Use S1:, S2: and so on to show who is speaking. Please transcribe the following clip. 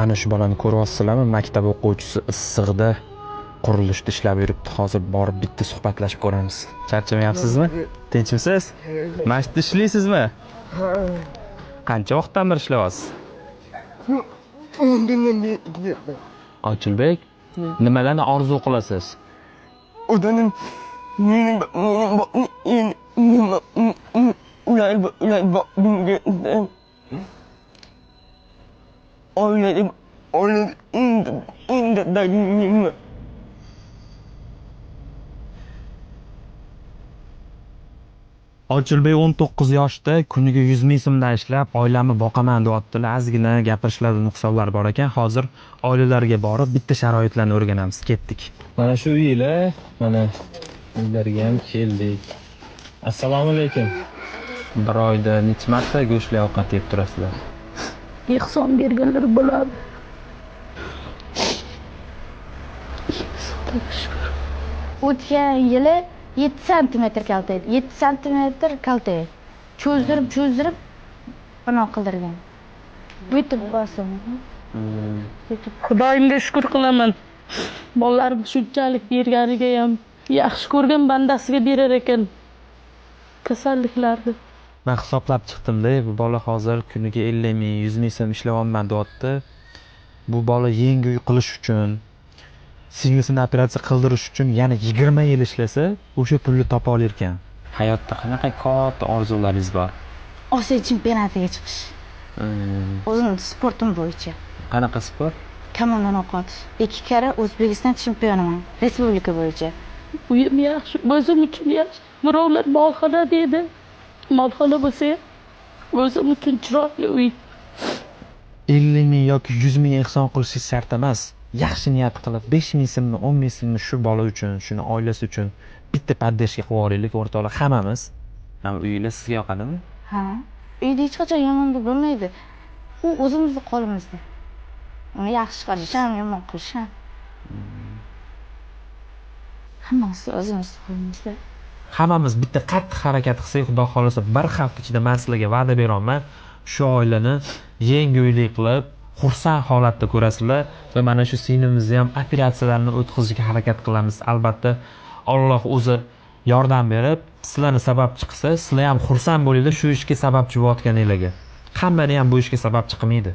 S1: Ana shu bolani ko'ryapsizlarmi? Maktab o'quvchisi issig'ida qurilishda ishlab yuribdi. Hozir borib bitta suhbatlashib ko'ramiz. Charchamayapsizmi? Tinchmisiz? Mana shu yerda ishlaysizmi? Qancha vaqtdan beri ishlayapsiz? Ochilbek, nimalarni orzu qilasiz?
S2: Odanın benim benim
S1: Ochilbek 19 yoshda, kuniga 100 ming so'mdan ishlab, oilamni boqaman deyaptilar. Ozgina gapirishlarda nuqsonlar bor ekan. Hozir oilalarga borib bitta sharoitlarni o'rganamiz. Ketdik. Mana shu uylar, mana uylarga ham keldik. Assalomu alaykum. Bir oyda necha marta go'shtli ovqat yeb turasizlar?
S3: Ehson berganlar bo'ladi.
S4: O'tgan yili 7 santimetr kalta edi. 7 santimetr kalta edi. Cho'zdirib, cho'zdirib bunaqa qildirgan. Bitib bosim.
S3: Xudoyimga shukur qilaman. Bolalarim shunchalik berganiga ham yaxshi ko'rgan bandasiga berar ekan kasalliklarni.
S1: Man hisoblab chiqdim-da, bu bola hozir kuniga 50 ming, 100 ming so'm ishlayapman deyapti. Bu bola yangi uy qilish uchun, singlisini operatsiya qildirish uchun yana 20 yil ishlasa, o'sha pulni topa olar ekan. Hayotda qanaqa katta orzularingiz bor?
S4: Osiyo chempionatiga chiqish. O'zim sportim bo'yicha.
S1: Qanaqa sport?
S4: Kamondan o'q otish. 2 karra O'zbekiston chempioniman respublika bo'yicha.
S3: Uyim yaxshi, o'zim uchun yaxshi. Birovlar molxona deydi. Molxona bo'lsa ham o'zim uchun chiroyli uy.
S1: 50 ming yoki 100 ming ehson qilishingiz shart emas. Yaxshi niyat qilib 5 ming so'mni, 10 ming so'mni shu bola uchun, shuni oilasi uchun bitta поддержка qilib yuboraylik o'rtoqlar hammamiz. Mana uyinglar sizga yoqadimi?
S4: Ha. Uyda hech qachon yomonlik bo'lmaydi. U o'zimizni qo'limizda. Uni yaxshi qilish ham, yomon qilish ham. Hammasi o'zimizni qo'limizda.
S1: Hammamiz bitta qattiq harakat qilsak, Xudo xohlasa bir hafta ichida men sizlarga va'da beraman, shu oilani yangi uyli qilib, xursand holatda ko'rasizlar va mana shu singlimizni ham operatsiyalarni o'tkazishga harakat qilamiz. Albatta Alloh o'zi yordam berib, sizlarni sababchi qilsa, sizlar ham xursand bo'linglar shu ishga sababchi bo'layotganinglarga. Hammani ham bu ishga sababchi qilmaydi.